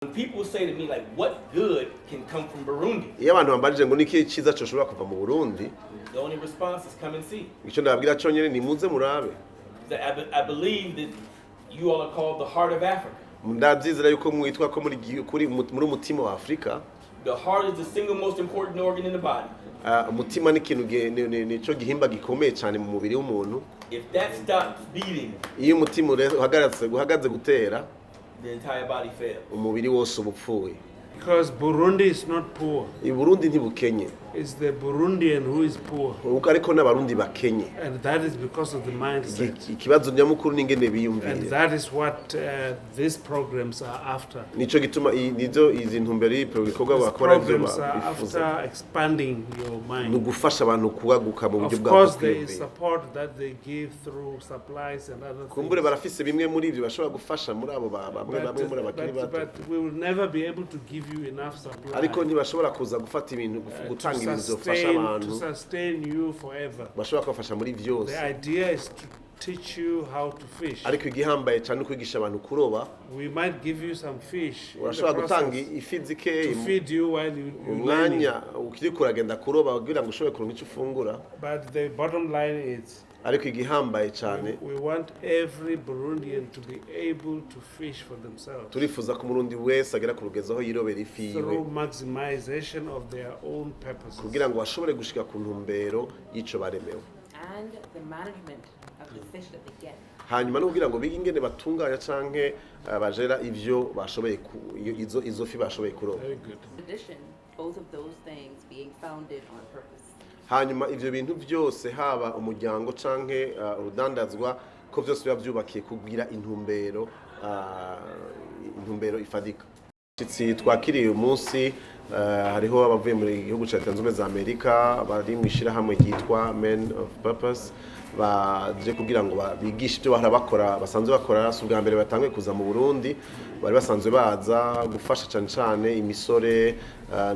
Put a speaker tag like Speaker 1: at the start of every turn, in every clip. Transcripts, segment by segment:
Speaker 1: When people say to me, like, what good can come from Burundi?
Speaker 2: Iyo abantu bambajije ngo niki cyiza coshobora kuva mu Burundi,
Speaker 1: The only response is come and see.
Speaker 2: Icyo ndababwira cyonyine ni muze murabe.
Speaker 1: That I believe that you all are called the heart of Africa.
Speaker 2: Ndabyizera yuko mwitwa ko muri muri umutima wa Afurika.
Speaker 1: The heart is the single most important organ in the body.
Speaker 2: Ah, umutima ni ikintu nico gihimba gikomeye cyane mu mubiri w'umuntu.
Speaker 1: If that stops beating,
Speaker 2: Iyo umutima uhagaze gutera,
Speaker 1: the entire body fails.
Speaker 2: Umubiri wose uba upfuye.
Speaker 3: Because Burundi is not poor.
Speaker 2: I Burundi ntibukenye.
Speaker 3: It's the Burundian who is poor.
Speaker 2: Uko ariko n'Abarundi bakenye.
Speaker 3: And that is because of the mindset.
Speaker 2: Ikibazo nyamukuru ni ingene
Speaker 3: And
Speaker 2: biyumvira.
Speaker 3: that is what these programs are after.
Speaker 2: Nico gituma nizo izi ntumbero y'ibyo bikorwa
Speaker 3: These
Speaker 2: bakora ivyo
Speaker 3: programs are
Speaker 2: bifuza
Speaker 3: after expanding your
Speaker 2: ni
Speaker 3: mind.
Speaker 2: ugufasha abantu kugaguka mu buryo
Speaker 3: Of
Speaker 2: bwabo
Speaker 3: course,
Speaker 2: bwo
Speaker 3: there is
Speaker 2: kwiyumvira.
Speaker 3: support that they give through supplies and other
Speaker 2: Kumbure
Speaker 3: things.
Speaker 2: Barafise bimwe muri ibyo bashobora gufasha muri abo bamwe bamwe muri abakiri
Speaker 3: But,
Speaker 2: bato.
Speaker 3: but we will never be able to give you enough supply
Speaker 2: Ariko ntibashobora kuza gufata ibintu gutanga ibintu byofasha abantu
Speaker 3: to sustain you forever.
Speaker 2: bashobora kubafasha muri byose.
Speaker 3: The idea is to teach you how to fish.
Speaker 2: Ariko igihambaye cyane ni ukwigisha abantu kuroba.
Speaker 3: We might give you some fish in the
Speaker 2: Urashobora gutanga
Speaker 3: process
Speaker 2: ifi zikeyi
Speaker 3: to feed you while
Speaker 2: mu
Speaker 3: you're learning.
Speaker 2: mwanya ukiriko uragenda kuroba kugira ngo ushobore kuronka icyo ufungura.
Speaker 3: But the bottom line is
Speaker 2: Ariko igihambaye cyane,
Speaker 3: we want every Burundian to be able to fish for themselves
Speaker 2: turifuza ko Umurundi wese agera ku rugezo aho yirobera ifi yiwe
Speaker 3: through maximization of their own purposes.
Speaker 2: Kugira ngo bashobore gushika ku ntumbero y'ico baremewe.
Speaker 4: And the management of the fish that they get.
Speaker 2: Hanyuma no kugira ngo bige ingene batunganya canke bajera ivyo bashoboye izo fi bashoboye kuroba.
Speaker 3: Very good.
Speaker 4: In addition, both of those things being founded on purpose.
Speaker 2: Hanyuma ivyo bintu byose, haba umuryango canke urudandazwa, ko byose biba byubakiye kugira intumbero ifadika. Abashitsi twakiriye uyu munsi, hariho abavuye muri gihugu ca Leta Zunze Ubumwe za Amerika bari mu ishirahamwe ryitwa Men of Purpose, baje kugira ngo bigishe ibyo bahora bakora, basanzwe bakora. Si ubwa mbere batanguye kuza mu Burundi, bari basanzwe baza gufasha cane cane imisore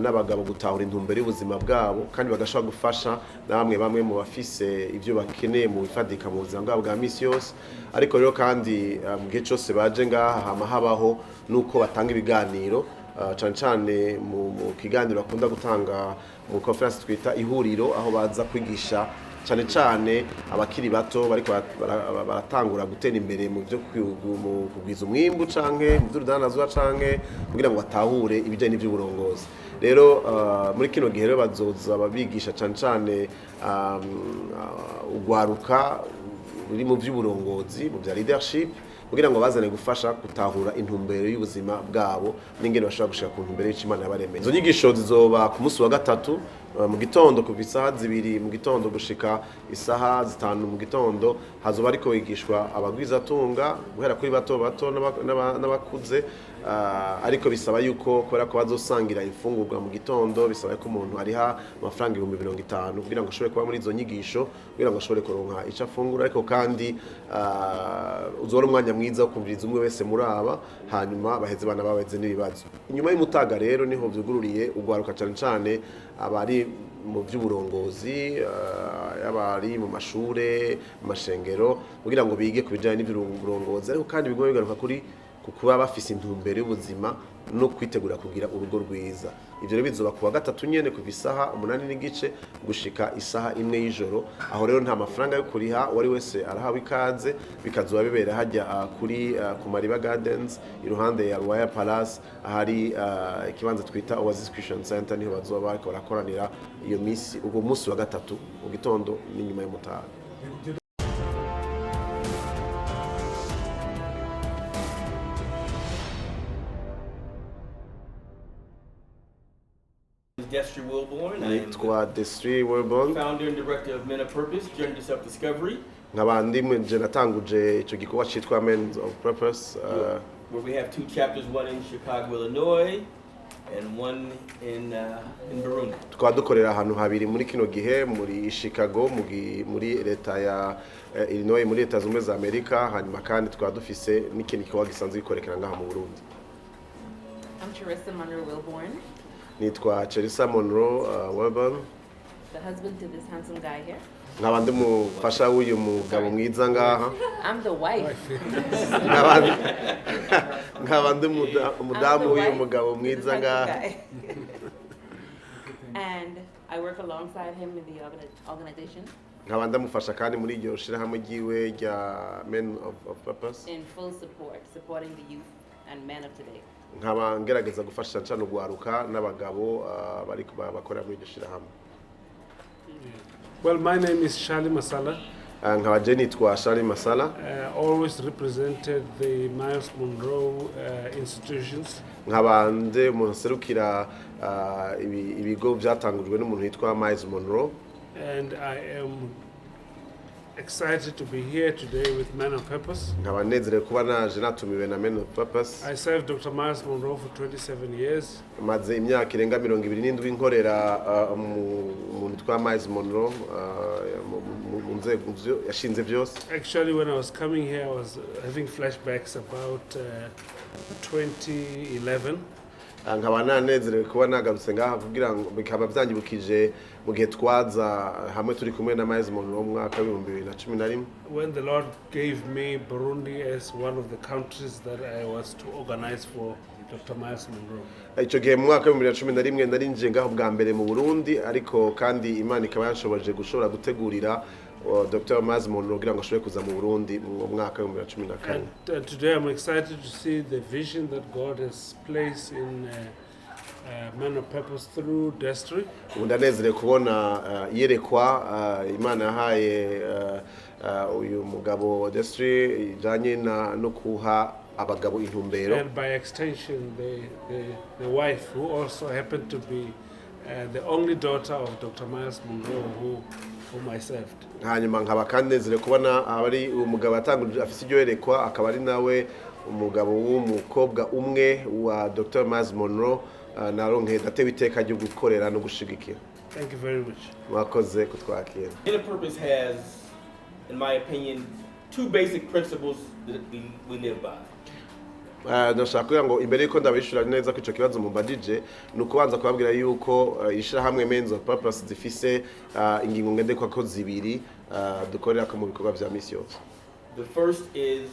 Speaker 2: n'abagabo gutahura intumbero y'ubuzima bwabo, kandi bagashobora gufasha na bamwe bamwe mu bafise ibyo bakeneye mu bifadika mu buzima bwabo bwa misi yose. Ariko rero kandi mu gihe cyose baje ngaha hama habaho nuko batanga ibiganiro, cane cane mu kiganiro bakunda gutanga mu conference twita ihuriro, aho baza kwigisha cane cane abakiri bato bariko baratangura gutera imbere mu byo mu kugwiza umwimbu canke mu vy'urudandazwa canke kugira ngo batahure ibijanye n'ivy'uburongozi. Rero muri kino gihe rero bazoza babigisha cane cane ugwaruka ruri mu by'uburongozi, mu bya leadership, kugira ngo bazane gufasha gutahura intumbero y'ubuzima bwabo n'ingene bashobora gushika ku ntumbero y'icyo Imana yabaremeye. Izo nyigisho zizoba ku munsi wa gatatu mu gitondo, kuva isaha 2 mu gitondo gushika isaha 5 mu gitondo. Hazoba ariko higishwa abagwizatunga guhera kuri bato bato n'abakuze. Ariko bisaba yuko, kubera ko bazosangira imfungurwa mu gitondo, bisaba ko umuntu ariha amafaranga 50,000 kugira ngo ashobore kuba muri izo nyigisho, kugira ngo ashobore kuronka icyo afungura. Ariko kandi uzora umwanya mwiza wo kumviriza umwe wese muri aba, hanyuma baheze bana babeze n'ibibazo. Inyuma y'umutaga rero niho vyugururiye ugwaruka, cane cane abari mu by'uburongozi, abari mu mashure, mu mashengero, kugira ngo bige ku bijanye n'ivy'uburongozi, ariko kandi biguma bigaruka kuri ku kuba bafise intumbero y'ubuzima no kwitegura kugira urugo rwiza. Ivyo rero bizoba kuwa gatatu nyene, kuva isaha 8:30 gushika isaha 1 y'ijoro. Aho rero nta mafaranga yo kuriha, uwari wese arahawe ikaze. Bikazoba bibera hajya kuri ku Mariba Gardens, iruhande ya Royal Palace, ahari ikibanza twita Oasis Christian Center. Niho bazoba bariko barakoranira iyo misi, ubwo munsi wa gatatu mu gitondo n'inyuma y'umutaga.
Speaker 1: Destry Wilborn. I am the
Speaker 2: Nitwa Destry Wilborn.
Speaker 1: founder and director of Men of Purpose, Journey to Self-Discovery,
Speaker 2: Nkaba ndi je natanguje ico gikorwa citwa Men of Purpose,
Speaker 1: where we have two chapters, one in Chicago, Illinois, and one in Burundi.
Speaker 2: Tukaba dukorera ahantu habiri muri kino gihe, muri Chicago, muri leta ya Illinois, muri Leta Zunze Ubumwe za Amerika. Hanyuma kandi tukaba dufise n'ikindi gikorwa gisanzwe gikorekera ngaha mu Burundi.
Speaker 4: I'm Charissa Monroe Wilborn,
Speaker 2: Nitwa Cherissa Monroe Wilborn,
Speaker 4: the husband to this handsome guy here.
Speaker 2: Nkaba ndi umufasha w'uyu mugabo mwiza ngaha.
Speaker 4: I'm the wife.
Speaker 2: Nkaba ndi umudamu
Speaker 4: I'm the
Speaker 2: w'uyu
Speaker 4: wife
Speaker 2: mugabo
Speaker 4: to the
Speaker 2: mwiza
Speaker 4: country
Speaker 2: ngaha.
Speaker 4: guy. And I work alongside him in the organization
Speaker 2: Nkaba ndamufasha kandi muri iryo shirahamwe ryiwe rya Men of Purpose.
Speaker 4: In full support, supporting the youth and men of today.
Speaker 2: Nkaba ngerageza gufasha cyane urwaruka n'abagabo bari bakorera muri iryo shirahamwe.
Speaker 3: Well, my name is Charlie Masala.
Speaker 2: Nkaba je nitwa Shari Masala.
Speaker 3: Always represented the Miles Monroe institutions.
Speaker 2: Nkaba ndi umuntu aserukira ibigo byatangujwe n'umuntu witwa Miles Monroe.
Speaker 3: And I am excited to be here today with Men of Purpose.
Speaker 2: Nkaba nezerewe kuba naje natumiwe na Men of Purpose.
Speaker 3: I served Dr. Miles Monroe for 27 years.
Speaker 2: Maze imyaka irenga 27 nkorera umuntu witwa Miles Monroe mu nzego yashinze byose.
Speaker 3: Actually, when I was coming here, I was having flashbacks about 2011.
Speaker 2: Nkaba nanezerewe kuba nagarutse ngaha kugira ngo bikaba byanyibukije mu gihe twaza hamwe turi kumwe na Miles Monroe mu mwaka w'2011.
Speaker 3: When the Lord gave me Burundi as one of the countries that I was to organize for Dr. Miles Monroe.
Speaker 2: Icyo gihe mu mwaka w'2011 nari nje ngaho bwa mbere mu Burundi, ariko kandi Imana ikaba yanshoboje gushobora gutegurira Dr. Miles Monroe kugira ngo ashobore kuza mu Burundi mu mwaka w'2014.
Speaker 3: And today I'm excited to see the vision that God has placed in Men of Purpose through Destry.
Speaker 2: Ubu ndanezerewe kubona iyerekwa Imana yahaye uyu mugabo Destry ijanye no kuha abagabo intumbero.
Speaker 3: And by extension, the wife, who also happened to be the only daughter of Dr. Miles Monroe, whom I served.
Speaker 2: Hanyuma nkaba kandi nezerewe kubona abari uwo mugabo yatanguje afise iryo yerekwa akaba ari nawe umugabo w'umukobwa umwe wa Dr. Miles Monroe naronke ndatewe iteka ryo gukorera no gushigikira.
Speaker 3: Thank you very much.
Speaker 2: Mwakoze kutwakira.
Speaker 1: Men of Purpose has, in my opinion, two basic principles that we live by.
Speaker 2: Ndashaka kugira ngo imbere yuko ndabishura neza ko ico kibazo mubajije ni ukubanza kubabwira yuko ishirahamwe Men of Purpose zifise ingingo ngenderwako zibiri dukorerako mu bikorwa vya misi yose.
Speaker 1: The first is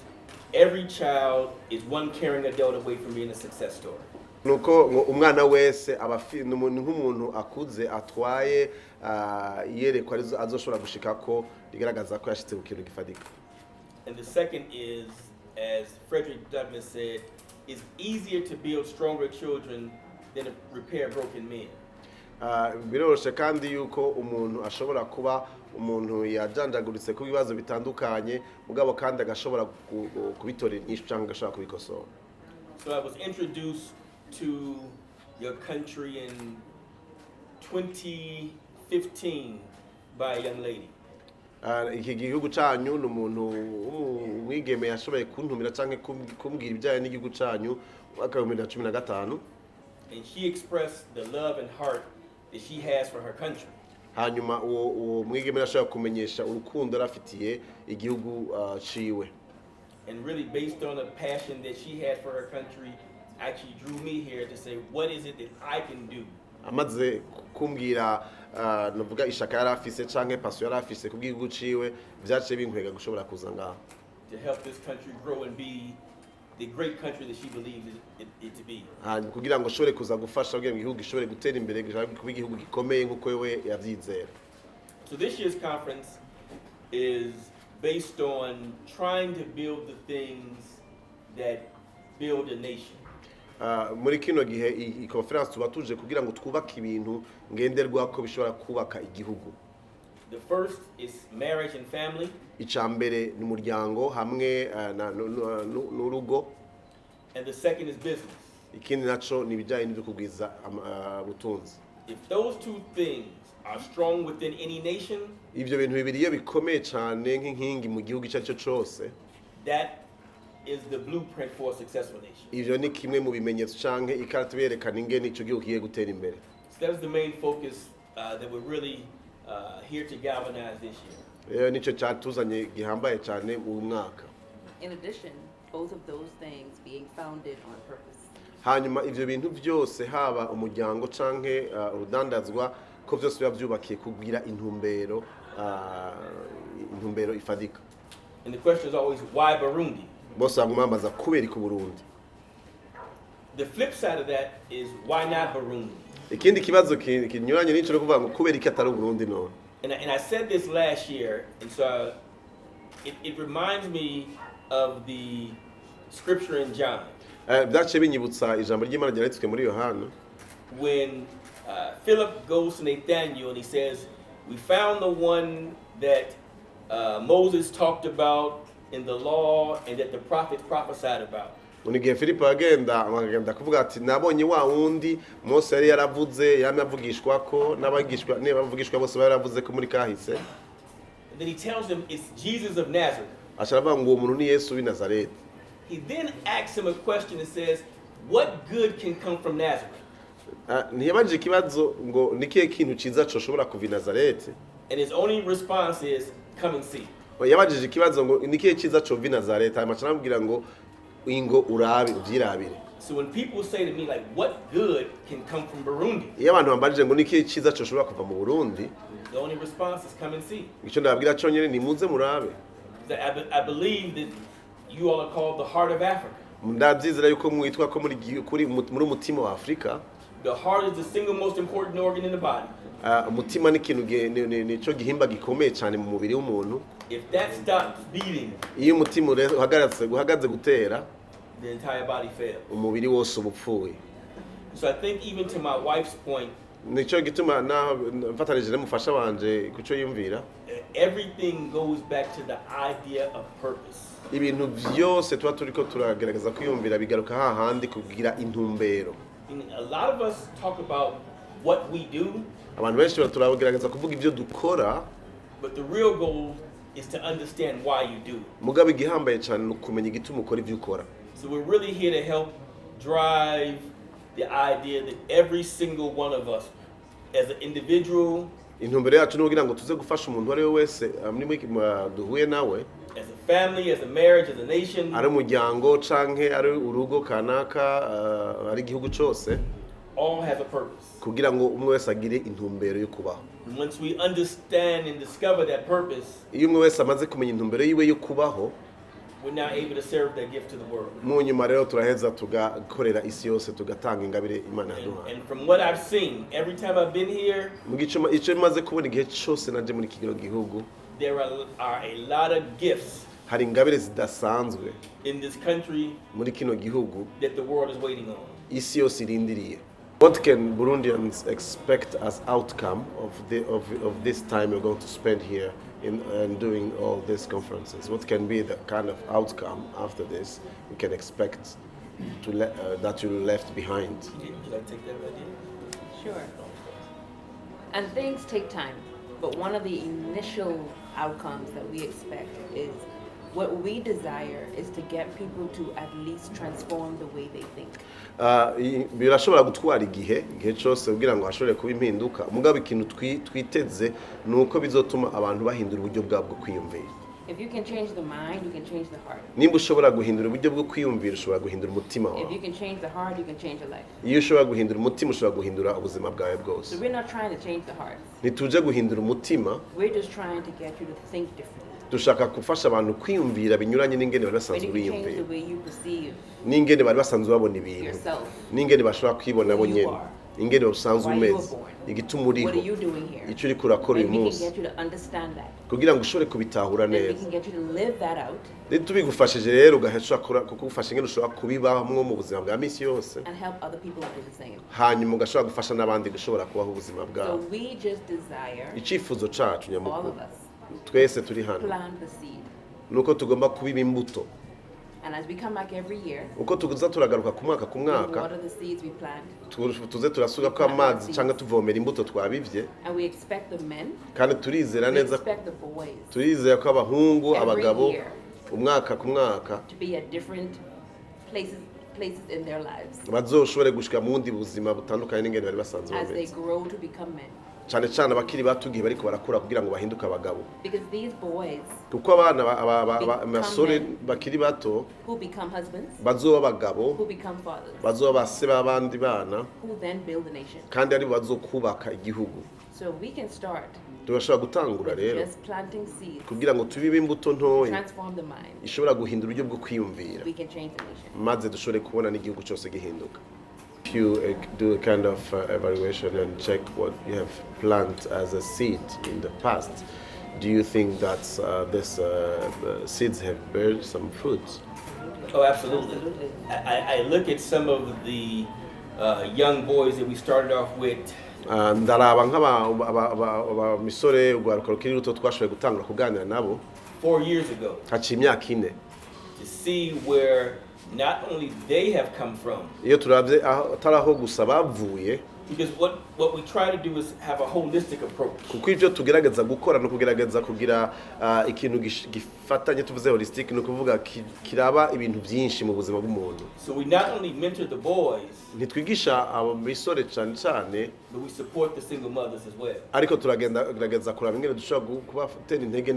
Speaker 1: every child is one caring adult away from being a success story.
Speaker 2: Nuko ngo umwana wese aba ni nk'umuntu akuze atwaye iyerekwa azoshobora gushikako rigaragaza ko yashitse ku kintu gifatika.
Speaker 1: And the second is, as Frederick Douglass said, it's easier to build stronger children than to repair broken men.
Speaker 2: Biroroshe kandi yuko umuntu ashobora kuba umuntu yajanjaguritse ku bibazo bitandukanye, mugabo kandi agashobora kubitorera inyishu cyangwa agashobora kubikosora.
Speaker 1: So I was introduced to your country in 2015 by a young lady.
Speaker 2: Iki gihugu canyu ni umuntu w'umwigeme yashoboye kuntumira canke kumbwira ibijyanye n'igihugu canyu mu mwaka w'2015.
Speaker 1: And she expressed the love and heart that she has for her country.
Speaker 2: Hanyuma uwo mwigeme arashobora kumenyesha urukundo yari afitiye igihugu ciwe.
Speaker 1: And really, based on the passion that she had for her country, actually drew me here to say, what is it that I can do
Speaker 2: Amaze kumbwira navuga ishaka yari afise canke passion yari afise ku bw'igihugu ciwe, vyaciye binkwega gushobora kuza ngaha
Speaker 1: to help this country grow and be the great country that she believes it to be?
Speaker 2: Hanyuma kugira ngo ashobore kuza gufasha kugira ngo igihugu gishobore gutera imbere, gishobore kuba igihugu gikomeye nk'uko wewe yavyizera.
Speaker 1: So this year's conference is based on trying to build the things that build a nation.
Speaker 2: Muri kino gihe iyi conference tuba tuje kugira ngo twubake ibintu ngenderwako bishobora kubaka igihugu.
Speaker 1: The first is marriage and family.
Speaker 2: Ica mbere ni umuryango hamwe n'urugo.
Speaker 1: And the second is business.
Speaker 2: Ikindi naco ni ibijyanye n'ibyo kugwiza ubutunzi.
Speaker 1: If those two things are strong within any nation,
Speaker 2: Ibyo bintu bibiri iyo bikomeye cyane nk'inkingi mu gihugu icyo ari cyo cyose,
Speaker 1: that is the blueprint for a successful nation.
Speaker 2: ivyo ni kimwe mu bimenyetso canke ikarata berekana ingene ico gihugu kigiye gutera imbere.
Speaker 1: So that was the main focus that we're really here to galvanize this year.
Speaker 2: Rero nico catuzanye gihambaye cyane mu mwaka.
Speaker 4: In addition, both of those things being founded on purpose.
Speaker 2: Hanyuma ivyo bintu byose, haba umuryango canke urudandazwa, ko byose biba byubakiye kugira intumbero. intumbero ifadika.
Speaker 1: And the question is always, why Burundi?
Speaker 2: Bose baguma bambaza kubera iki Burundi.
Speaker 1: The flip side of that is, why not Burundi?
Speaker 2: Ikindi kibazo kinyuranye n'ico no kuvuga ngo kubera iki atari Uburundi none.
Speaker 1: And I said this last year, and so it reminds me of the scripture in John
Speaker 2: Byaciye binyibutsa ijambo ry'Imana ryanditswe muri Yohana
Speaker 1: when Philip goes to Nathaniel and he says, "We found the one that Moses talked about in the law and that the prophets prophesied about."
Speaker 2: Ngo ni igihe Filipo yagenda akagenda kuvuga ati nabonye wa wundi Mose yari yaravuze yamye avugishwa ko n'abagishwa n'abavugishwa bose bari yaravuze ko muri kahise.
Speaker 1: And then he tells him it's Jesus of Nazareth.
Speaker 2: Aca aravuga ngo uwo muntu ni Yesu w'i Nazareti.
Speaker 1: He then asks him a question and says, "What good can come from Nazareth?"
Speaker 2: Ntiyabajije ikibazo ngo ni kihe kintu ciza coshobora kuva i Nazareti.
Speaker 1: And his only response is, "Come and see."
Speaker 2: Yabajije ikibazo ngo ni kihe ciza cova i Nazareti, hanyuma aca aramubwira ngo ingo urabe uvyirabire.
Speaker 1: So when people say to me, like, "What good can come from Burundi?"
Speaker 2: Iyo abantu bambajije ngo ni ikihe ciza coshobora kuva mu Burundi,
Speaker 1: The only response is, "Come and see."
Speaker 2: ico ndababwira conyene ni muze murabe.
Speaker 1: That I believe that you all are called the heart of Africa.
Speaker 2: Ndabyizera yuko mwitwa ko muri umutima wa Afurika.
Speaker 1: The heart is the single most important organ in the body.
Speaker 2: Umutima ni ikintu nico gihimba gikomeye cyane mu mubiri w'umuntu.
Speaker 1: If that stops beating,
Speaker 2: Iyo umutima uhagaze gutera,
Speaker 1: the entire body fails.
Speaker 2: umubiri wose uba upfuye.
Speaker 1: So I think, even to my wife's point,
Speaker 2: Nico gituma naho mfatanije n'umufasha wanje kuco yumvira,
Speaker 1: everything goes back to the idea of purpose.
Speaker 2: Ibintu byose tuba turiko turagerageza kwiyumvira bigaruka hahandi kugira intumbero.
Speaker 1: And a lot of us talk about what we do,
Speaker 2: Abantu benshi turagerageza kuvuga ibyo dukora,
Speaker 1: but the real goal is to understand why you do it.
Speaker 2: Mugabo igihambaye cyane ni ukumenya igituma ukora ibyo ukora.
Speaker 1: So we're really here to help drive the idea that every single one of us, as an individual,
Speaker 2: Intumbero yacu ni ukugira ngo tuze gufasha umuntu uwo ari we wese duhuye nawe,
Speaker 1: as a family, as a marriage, as a nation,
Speaker 2: ari umuryango canke ari urugo kanaka, ari igihugu cose,
Speaker 1: all have a purpose.
Speaker 2: Kugira ngo umwe wese agire intumbero yo kubaho.
Speaker 1: And once we understand and discover that purpose,
Speaker 2: Iyo umwe wese amaze kumenya intumbero yiwe yo kubaho,
Speaker 1: we're now able to serve that gift to the world.
Speaker 2: mu nyuma rero turaheza tugakorera isi yose tugatanga ingabire Imana
Speaker 1: And,
Speaker 2: yaduhaye.
Speaker 1: and from what I've seen, every time I've been here,
Speaker 2: Mu gice ico maze kubona igihe cose naje muri kino gihugu,
Speaker 1: there are a lot of gifts
Speaker 2: hari ingabire zidasanzwe
Speaker 1: in this country
Speaker 2: muri kino gihugu
Speaker 1: that the world is waiting on.
Speaker 2: Isi yose irindiriye. What can Burundians expect as outcome of this time you're going to spend here in doing all these conferences? What can be the kind of outcome after this we can expect that you left behind?
Speaker 1: Would you like to take that idea?
Speaker 4: Sure. And things take time, but one of the initial outcomes that we expect is what we desire is to get people to at least transform the way they think.
Speaker 2: Birashobora gutwara igihe cyose kugira ngo hashobore kuba impinduka, mugabo ikintu twiteze ni uko bizotuma abantu bahindura uburyo bwabo bwo kwiyumvira.
Speaker 4: If you can change the mind, you can change the heart.
Speaker 2: Nimba ushobora guhindura uburyo bwo kwiyumvira, ushobora guhindura umutima
Speaker 4: If you
Speaker 2: wawe.
Speaker 4: can change the heart, you can change your life.
Speaker 2: Iyo ushobora guhindura umutima, ushobora guhindura ubuzima bwawe bwose.
Speaker 4: So we're not trying to change the hearts.
Speaker 2: Ntituje guhindura umutima.
Speaker 4: We're just trying to get you to think differently.
Speaker 2: Dushaka gufasha abantu kwiyumvira binyuranye n'ingene bari
Speaker 4: When
Speaker 2: basanzwe
Speaker 4: you can change
Speaker 2: biyumvira,
Speaker 4: the way you perceive
Speaker 2: n'ingene bari basanzwe babona ibintu,
Speaker 4: yourself,
Speaker 2: n'ingene bashobora kwibona bo
Speaker 4: who you
Speaker 2: nyene,
Speaker 4: are,
Speaker 2: ingene usanzwe
Speaker 4: why you were
Speaker 2: umeze,
Speaker 4: born,
Speaker 2: igituma uriho,
Speaker 4: what are you doing here?
Speaker 2: icyo uriko urakora uyu
Speaker 4: When we can
Speaker 2: munsi,
Speaker 4: get you to understand that,
Speaker 2: kugira ngo ushobore kubitahura
Speaker 4: then we
Speaker 2: neza.
Speaker 4: can get you to live that out
Speaker 2: Rero tubigufashije rero ugashobora kugufasha ingene ushobora kubibamwo mu buzima bwa misi yose,
Speaker 4: and help other people do the same.
Speaker 2: Hanyuma ugashobora gufasha n'abandi gushobora kubaho ubuzima
Speaker 4: So
Speaker 2: bwabo.
Speaker 4: we just desire,
Speaker 2: Icyifuzo cacu
Speaker 4: all
Speaker 2: nyamukuru,
Speaker 4: of us,
Speaker 2: twese turi hano,
Speaker 4: plant the seed.
Speaker 2: Nuko tugomba kubiba imbuto.
Speaker 4: And as we come back every year,
Speaker 2: Uko tuza turagaruka ku mwaka ku
Speaker 4: we
Speaker 2: mwaka,
Speaker 4: water the seeds we plant,
Speaker 2: tuze turasuka ko amazi cyangwa tuvomera imbuto twabivye.
Speaker 4: And we expect the men,
Speaker 2: Kandi turizera
Speaker 4: we
Speaker 2: neza,
Speaker 4: expect the boys
Speaker 2: turizera ko abahungu,
Speaker 4: every
Speaker 2: abagabo,
Speaker 4: year
Speaker 2: umwaka ku mwaka,
Speaker 4: to be at different places in their lives
Speaker 2: bazoshobore gushika mu bundi buzima butandukanye n'ingene bari basanzwe
Speaker 4: as they
Speaker 2: bameze,
Speaker 4: grow to become men.
Speaker 2: Cyane cyane abakiri bato igihe bariko barakura kugira ngo bahinduke abagabo.
Speaker 4: Because these boys
Speaker 2: Kuko abana
Speaker 4: become
Speaker 2: abasore
Speaker 4: men
Speaker 2: bakiri bato
Speaker 4: who become husbands,
Speaker 2: bazoba abagabo,
Speaker 4: who become fathers,
Speaker 2: bazoba base b'abandi bana,
Speaker 4: who then build the nation.
Speaker 2: kandi aribo bazokubaka igihugu.
Speaker 4: So we can start
Speaker 2: Turashobora gutangura
Speaker 4: With
Speaker 2: rero
Speaker 4: just planting seeds,
Speaker 2: kugira ngo tubibe imbuto ntoya
Speaker 4: transform the mind,
Speaker 2: ishobora guhindura uburyo bwo kwiyumvira,
Speaker 4: we can change the nation.
Speaker 2: Maze dushobore kubona n'igihugu cyose gihinduka. If you do a kind of evaluation and check what you have planted as a seed in the past, do you think that this seeds have bear some fruits?
Speaker 1: Oh, absolutely.
Speaker 4: Absolutely.
Speaker 1: I look at some of the young boys that we started off with
Speaker 2: Ndaraba nk'abamisore, urwaruka rukiri ruto twashoboye gutangura kuganira nabo
Speaker 1: 4 years ago
Speaker 2: haciye imyaka 4
Speaker 1: to see where not only they have come from,
Speaker 2: Iyo turabye atari aho gusa bavuye,
Speaker 1: because what we try to do is have a holistic approach.
Speaker 2: Kuko ibyo tugerageza gukora ni ukugerageza kugira ikintu gifatanye. Tuvuze holistic, ni ukuvuga kiraba ibintu byinshi mu buzima bw'umuntu.
Speaker 1: So we not only mentor the boys,
Speaker 2: Ntitwigisha abo misore cyane cyane,
Speaker 1: but we support the single mothers as well.
Speaker 2: Ariko turagenda gerageza kuraba ingene dushobora kubatera intege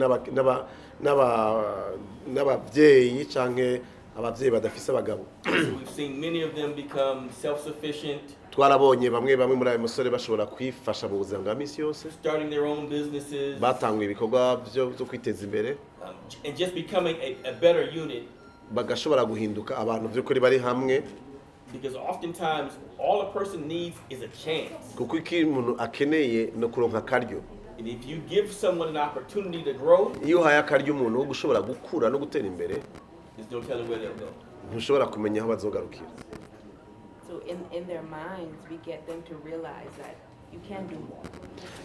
Speaker 2: n'ababyeyi canke ababyeyi badafise abagabo.
Speaker 1: So we've seen many of them become self-sufficient,
Speaker 2: Twarabonye bamwe bamwe muri ayo musore bashobora kwifasha mu buzima bwa misi yose,
Speaker 1: starting their own businesses,
Speaker 2: batanguye ibikorwa byo kwiteza imbere,
Speaker 1: and just becoming a better unit.
Speaker 2: Bagashobora guhinduka abantu by'ukuri bari hamwe.
Speaker 1: Because oftentimes all a person needs is a chance.
Speaker 2: Kuko icyo umuntu akeneye ni ukuronka akaryo.
Speaker 1: And if you give someone an opportunity to grow,
Speaker 2: Iyo uhaye akaryo umuntu wo gushobora gukura no gutera imbere,
Speaker 1: there's no telling where they'll go.
Speaker 2: Ntushobora kumenya aho bazogarukira.
Speaker 4: So in their minds, we get them to realize that you can do more.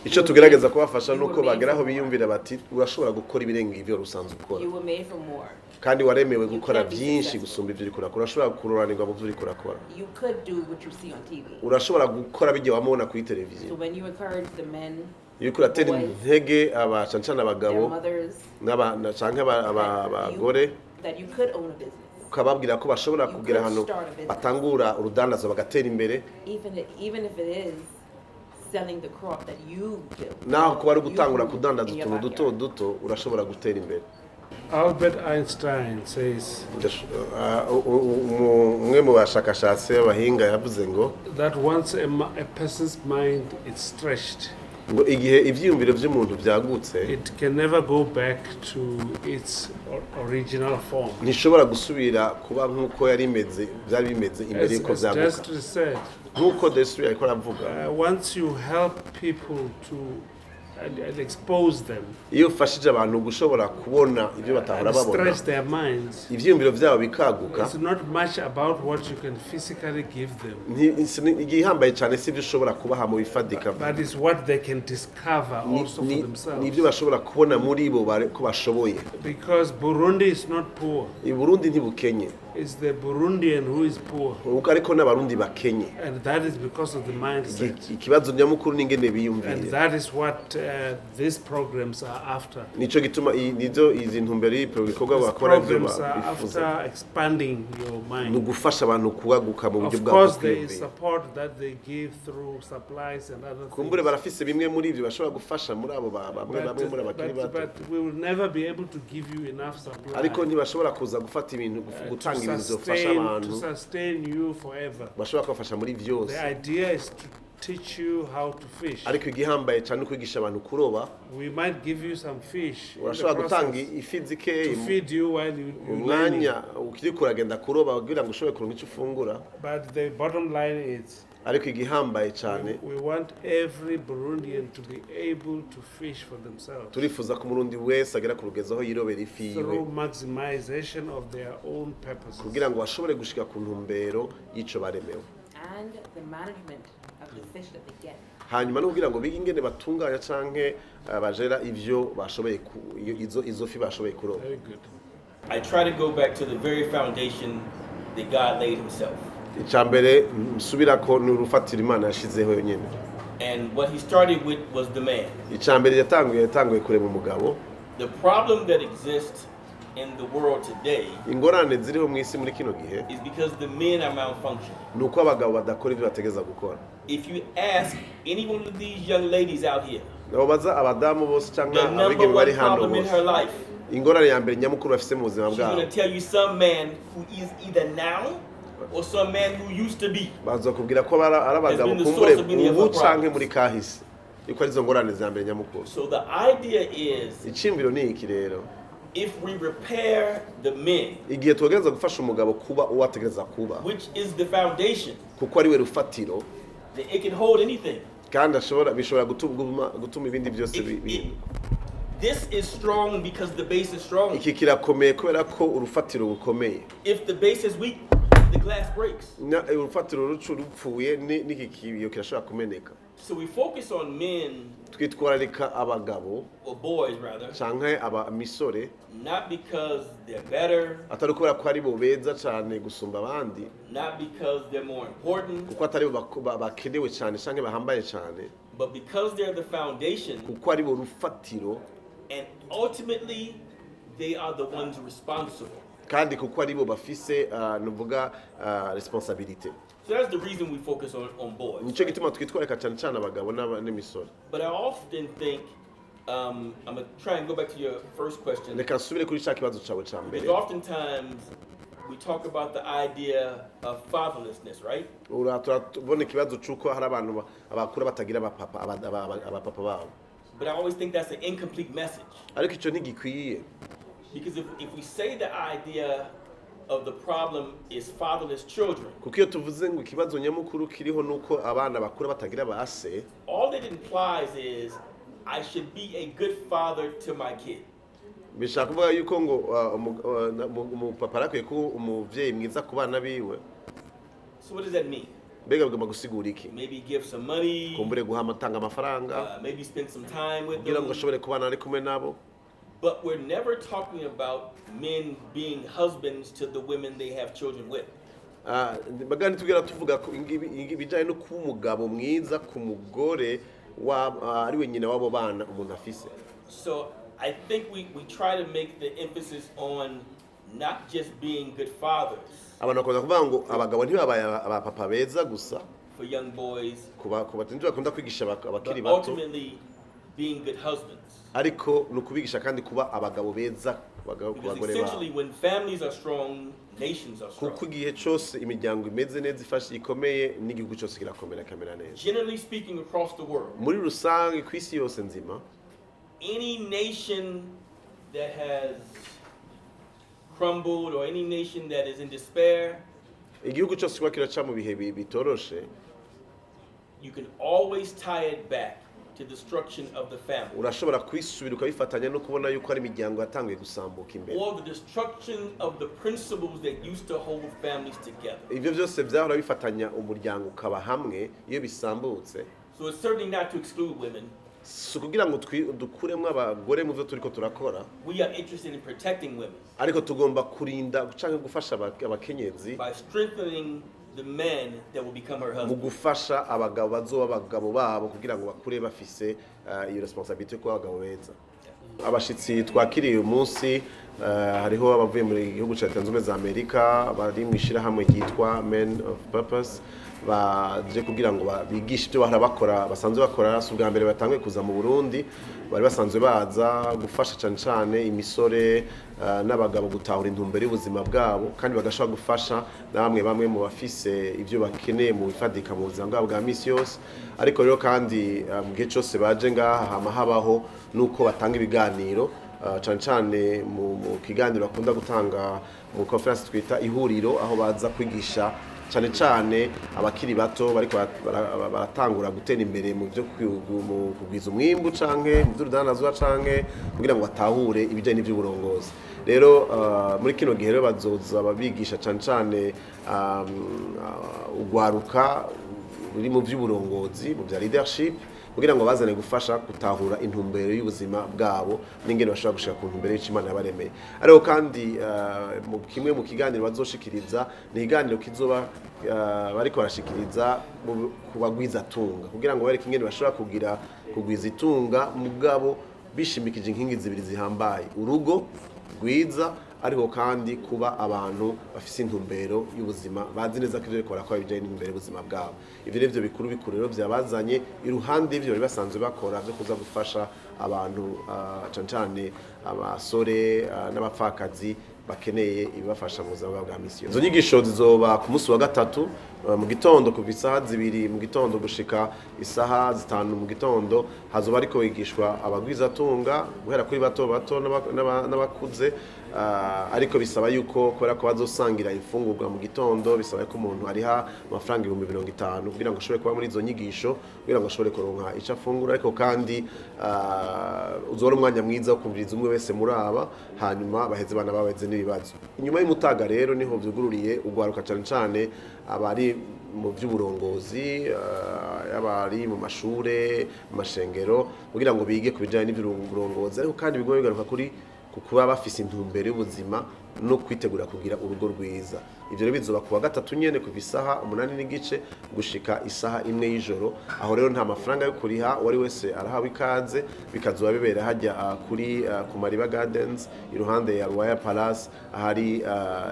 Speaker 2: Icyo tugerageza kubafasha ni uko bagera aho biyumvira bati urashobora gukora ibirenga ibyo wari usanzwe ukora,
Speaker 4: You were made for more.
Speaker 2: Kandi waremewe gukora byinshi gusumba ibyo uriko urakora. Urashobora kuroranirwa mu byo uriko urakora.
Speaker 4: You could do what you see on TV.
Speaker 2: Urashobora gukora bijya wamubona kuri televiziyo.
Speaker 4: So when you encourage the men,
Speaker 2: Iyo uriko uratera
Speaker 4: boys,
Speaker 2: intege abacancana abagabo
Speaker 4: their mothers,
Speaker 2: canke abagore,
Speaker 4: that you could own a business,
Speaker 2: ukababwira ko bashobora
Speaker 4: You
Speaker 2: kugira
Speaker 4: could
Speaker 2: ahantu
Speaker 4: start a business.
Speaker 2: Batangura urudandazo bagatera imbere,
Speaker 4: even if it is selling the crop that you built,
Speaker 2: naho kuba ari
Speaker 4: you
Speaker 2: ugutangura
Speaker 4: grew
Speaker 2: kudandaza
Speaker 4: in your
Speaker 2: utuntu duto
Speaker 4: backyard.
Speaker 2: duto, urashobora gutera imbere.
Speaker 3: Albert Einstein says
Speaker 2: Umwe mu bashakashatsi b'abahinga yavuze ngo
Speaker 3: that once a person's mind is stretched,
Speaker 2: ngo igihe ibyiyumviro by'umuntu byagutse,
Speaker 3: it can never go back to its original form.
Speaker 2: Ntishobora gusubira kuba nk'uko yari imeze, byari bimeze imbere
Speaker 3: As,
Speaker 2: y'uko
Speaker 3: as
Speaker 2: byaguka.
Speaker 3: Destry said,
Speaker 2: Nk'uko Destry ariko aravuga,
Speaker 3: once you help people to and expose them
Speaker 2: iyo ufashije abantu gushobora kubona ibyo batahora
Speaker 3: and
Speaker 2: babona,
Speaker 3: stretch their minds,
Speaker 2: ibyiyumviro byabo bikaguka,
Speaker 3: it's not much about what you can physically give them,
Speaker 2: igihambaye cyane si ibyo ushobora kubaha mu bifatika,
Speaker 3: but it's what they can discover also for themselves.
Speaker 2: Ni ibyo bashobora kubona muri bo ko bashoboye.
Speaker 3: Because Burundi is not poor,
Speaker 2: I Burundi ntibukenye,
Speaker 3: it's the Burundian who is poor.
Speaker 2: Kuko ariko n'Abarundi bakenye.
Speaker 3: And that is because of the mindset.
Speaker 2: Ikibazo nyamukuru ni ingene
Speaker 3: And
Speaker 2: biyumvira.
Speaker 3: that is what these programs are after.
Speaker 2: Nico gituma nizo izi ntumbero y'ibyo bikorwa
Speaker 3: These
Speaker 2: bakora ibyo
Speaker 3: programs are
Speaker 2: bifuza
Speaker 3: after expanding your
Speaker 2: ni
Speaker 3: mind.
Speaker 2: ugufasha abantu kugaguka mu buryo
Speaker 3: Of
Speaker 2: bwabo
Speaker 3: course,
Speaker 2: bwo
Speaker 3: there is
Speaker 2: kwiyumvira.
Speaker 3: support that they give through supplies and other
Speaker 2: Kumbure
Speaker 3: things.
Speaker 2: barafise bimwe muri ibyo bashobora gufasha muri abo bamwe bamwe muri abakiri
Speaker 3: But,
Speaker 2: bato,
Speaker 3: but we will never be able to give you enough supply
Speaker 2: ariko ntibashobora kuza gufata ibintu gutanga ibintu byofasha
Speaker 3: to
Speaker 2: abantu
Speaker 3: sustain you forever.
Speaker 2: bashobora kubafasha muri byose.
Speaker 3: The idea is to teach you how to fish.
Speaker 2: Ariko igihambaye cyane ni ukwigisha abantu kuroba.
Speaker 3: We might give you some fish in the
Speaker 2: Urashobora gutanga
Speaker 3: process
Speaker 2: ifi zikeyi
Speaker 3: to feed you while
Speaker 2: mu
Speaker 3: you're learning.
Speaker 2: mwanya ukiri kuragenda kuroba kugira ngo ushobore kuronka icyo ufungura.
Speaker 3: But the bottom line is
Speaker 2: Ariko igihambaye cyane,
Speaker 3: we want every Burundian to be able to fish for themselves
Speaker 2: turifuza ko Umurundi wese agera ku rugezo aho yirobera ifi yiwe
Speaker 3: through maximization of their own purposes.
Speaker 2: Kugira ngo bashobore gushika ku ntumbero y'ico baremewe.
Speaker 4: And the management of the fish that they get.
Speaker 2: Hanyuma no kugira ngo bige ingene batunganya canke bajera ivyo bashoboye izo fi bashoboye kuroba.
Speaker 3: Very good.
Speaker 1: I try to go back to the very foundation that God laid himself.
Speaker 2: Icya mbere nsubirako ni urufatiro Imana yashizeho yonyine.
Speaker 1: And what he started with was the man.
Speaker 2: Icya mbere yatanguye kurema umugabo.
Speaker 1: The problem that exists in the world today
Speaker 2: Ingorane ziriho mu isi muri kino gihe
Speaker 1: is because the men are malfunctioning.
Speaker 2: Ni uko abagabo badakora ibyo bategeza gukora.
Speaker 1: If you ask any one of these young ladies out here,
Speaker 2: Nabo baza abadamu bose cyangwa
Speaker 1: the number
Speaker 2: abigeme bari
Speaker 1: one
Speaker 2: hano
Speaker 1: problem in
Speaker 2: bose,
Speaker 1: her life,
Speaker 2: ingorane ya mbere nyamukuru bafise mu buzima
Speaker 1: she's
Speaker 2: bwabo,
Speaker 1: going to tell you some man who is either now or some man who used to be
Speaker 2: bazakubwira ko ari abagabo
Speaker 1: has been the
Speaker 2: kumbure
Speaker 1: source of many of
Speaker 2: ubu
Speaker 1: her
Speaker 2: canke
Speaker 1: problems.
Speaker 2: muri kahise. Yuko arizo ngorane za mbere nyamukuru.
Speaker 1: So the idea is
Speaker 2: Iciyumviro ni iki rero?
Speaker 1: If we repair the men,
Speaker 2: Igihe tugerageza gufasha umugabo kuba uwo ategereza kuba,
Speaker 1: which is the foundation,
Speaker 2: kuko ari we rufatiro,
Speaker 1: then it can hold anything.
Speaker 2: Kandi ashobora bishobora gutuma ibindi byose bihinduka.
Speaker 1: This is strong because the base is strong.
Speaker 2: Iki kirakomeye kubera ko urufatiro rukomeye.
Speaker 1: If the base is weak, the glass breaks.
Speaker 2: Urufatiro rucu rupfuye n'iki kiyo kirashobora kumeneka.
Speaker 1: So we focus on men,
Speaker 2: Twitwararika abagabo,
Speaker 1: or boys rather,
Speaker 2: canke aba misore,
Speaker 1: not because they're better,
Speaker 2: atari kubera ko ari bo beza cane gusumba abandi,
Speaker 1: not because they're more important,
Speaker 2: kuko atari bo bakenewe cane canke bahambaye cane,
Speaker 1: but because they're the foundation,
Speaker 2: kuko ari bo rufatiro,
Speaker 1: and ultimately they are the ones responsible.
Speaker 2: Kandi kuko ari bo bafise nuvuga responsabilité.
Speaker 1: So that's the reason we focus on boys.
Speaker 2: Nico gituma twitwararika cane cane abagabo n'imisore.
Speaker 1: But I often think, I'm gonna try and go back to your first question.
Speaker 2: Reka nsubire kuri ca kibazo cawe ca mbere.
Speaker 1: Because oftentimes we talk about the idea of fatherlessness, right?
Speaker 2: Turabona ikibazo c'uko hari abantu abakura batagira abapapa abapapa babo.
Speaker 1: But I always think that's an incomplete message.
Speaker 2: Ariko ico ntigikwiye.
Speaker 1: Because if we say the idea of the problem is fatherless children,
Speaker 2: Kuko iyo tuvuze ngo ikibazo nyamukuru kiriho nuko abana bakura batagira base,
Speaker 1: all that implies is I should be a good father to my kid.
Speaker 2: Bishaka kuvuga yuko ngo umupapa arakwiye kuba umuvyeyi mwiza ku bana biwe.
Speaker 1: So what does that mean?
Speaker 2: Mbega bigomba gusigura iki?
Speaker 1: Maybe give some money,
Speaker 2: Kumbure guha amatanga amafaranga,
Speaker 1: maybe spend some time with
Speaker 2: kugira ngo
Speaker 1: them.
Speaker 2: ashobore kubana ari kumwe nabo.
Speaker 1: But we're never talking about men being husbands to the women they have children with.
Speaker 2: Ah, bagani tubwira tuvuga ko ibijanye no kuba umugabo mwiza ku mugore wa ariwe nyina w'abo bana umuntu afise.
Speaker 1: So I think we try to make the emphasis on not just being good fathers
Speaker 2: Abantu bakunda kuvuga ngo abagabo ntibabaye abapapa beza gusa
Speaker 1: for young boys,
Speaker 2: ku batinzi bakunda kwigisha abakiri
Speaker 1: but
Speaker 2: bato,
Speaker 1: ultimately being good husbands.
Speaker 2: Ariko ni ukubigisha kandi kuba abagabo beza ku
Speaker 1: Because
Speaker 2: bagore babo.
Speaker 1: essentially, when families are strong, nations are strong.
Speaker 2: Kuko igihe cyose imiryango imeze neza ifashe ikomeye n'igihugu cyose kirakomera kamera neza.
Speaker 1: Generally speaking, across the world,
Speaker 2: Muri rusange ku isi yose nzima,
Speaker 1: any nation that has crumbled or any nation that is in despair,
Speaker 2: igihugu cyose kiba kiraca mu bihe bitoroshe,
Speaker 1: you can always tie it back to destruction of the family
Speaker 2: urashobora kwisubira ukabifatanya no kubona yuko hari imiryango yatanguye gusambuka imbere,
Speaker 1: or the destruction of the principles that used to hold families together.
Speaker 2: Ibyo byose byahora bifatanya umuryango ukaba hamwe iyo bisambutse.
Speaker 1: So it's certainly not to exclude women.
Speaker 2: Si ukugira ngo dukuremo abagore mu byo turiko turakora.
Speaker 1: We are interested in protecting women
Speaker 2: Ariko tugomba kurinda canke gufasha abakenyezi
Speaker 1: by strengthening the men that will become her
Speaker 2: mu
Speaker 1: husband.
Speaker 2: Gufasha abagabo bazoba abagabo babo kugira ngo bakure bafise iyo responsabilité yo kuba abagabo beza. Abashitsi twakiriye uyu munsi, hariho abavuye mu gihugu cya Leta Zunze Ubumwe za Amerika bari mu ishyirahamwe ryitwa Men of Purpose baje kugira ngo bigishe ibyo bahora bakora basanzwe bakora. Si ubwa mbere batanguye kuza mu Burundi, bari basanzwe baza gufasha cyane cyane imisore n'abagabo gutahura intumbero y'ubuzima bwabo kandi bagashobora gufasha na bamwe bamwe mu bafise ibyo bakeneye mu bifatika mu buzima bwabo bwa misi yose. Ariko rero kandi mu gihe cyose baje ngaha hama habaho nuko batanga ibiganiro, cane cane mu kiganiro bakunda gutanga mu conference twita ihuriro aho baza kwigisha cane cane abakiri bato bariko baratangura gutera imbere mu byo mu kugwiza umwimbu canke mu vy'urudandazwa canke kugira ngo batahure ibijanye n'ivy'uburongozi. Rero muri kino gihe rero bazoza babigisha cane cane ugwaruka ruri mu by'uburongozi mu bya leadership kugira ngo bazane gufasha gutahura intumbero y'ubuzima bwabo n'ingene bashobora gushika ku ntumbero y'ico Imana yabaremeye. Ariko kandi mu kimwe mu kiganiro bazoshikiriza ni ikiganiro kizoba bariko barashikiriza ku bagwizatunga kugira ngo bereke ingene bashobora kugira kugwiza itunga mugabo bishimikije inkingi zibiri zihambaye, urugo rwiza ariko kandi kuba abantu bafise intumbero y'ubuzima bazi neza ko ivyo bariko barakora bijanye n'intumbero y'ubuzima bwabo. Ivyo nivyo bikuru bikuru rero vyabazanye iruhande y'ivyo bari basanzwe bakora vyo kuza gufasha abantu cane cane abasore n'abapfakazi bakeneye ibibafasha mu buzima bwabo bwa misi yose. Izo nyigisho zizoba ku munsi wa gatatu. Mu gitondo kuva isaha 2 mu gitondo gushika isaha 5 mu gitondo hazoba ariko higishwa abagwizatunga guhera kuri bato bato n'abakuze. Ariko bisaba yuko, kubera ko bazosangira imfungurwa mu gitondo, bisaba ko umuntu ariha amafaranga 50,000 kugira ngo ashobore kuba muri izo nyigisho, kugira ngo ashobore kuronka ico afungura. Ariko kandi uzoba ari umwanya mwiza wo kumviriza umwe wese muri aba, hanyuma baheze bana babeze n'ibibazo. Inyuma y'umutaga rero niho vyugururiye ugwaruka, cane cane abari mu by'uburongozi, abari mu mashure, mu mashengero, kugira ngo bige ku bijanye n'iby'uburongozi, ariko kandi biguma bigaruka kuri ku kuba bafise intumbero y'ubuzima no kwitegura kugira urugo rwiza. Ivyo rero bizoba kuwa gatatu nyene kuva isaha 8:30 gushika isaha 1 y'ijoro. Aho rero nta mafaranga yo kuriha, uwari wese arahawe ikaze. Bikazoba bibera hajya kuri ku Mariba Gardens, iruhande ya Royal Palace, ahari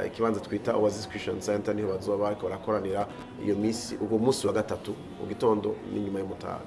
Speaker 2: ikibanza twita Oasis Christian Center. Niho bazoba bariko barakoranira iyo misi, ubwo munsi wa gatatu mu gitondo n'inyuma y'umutaga.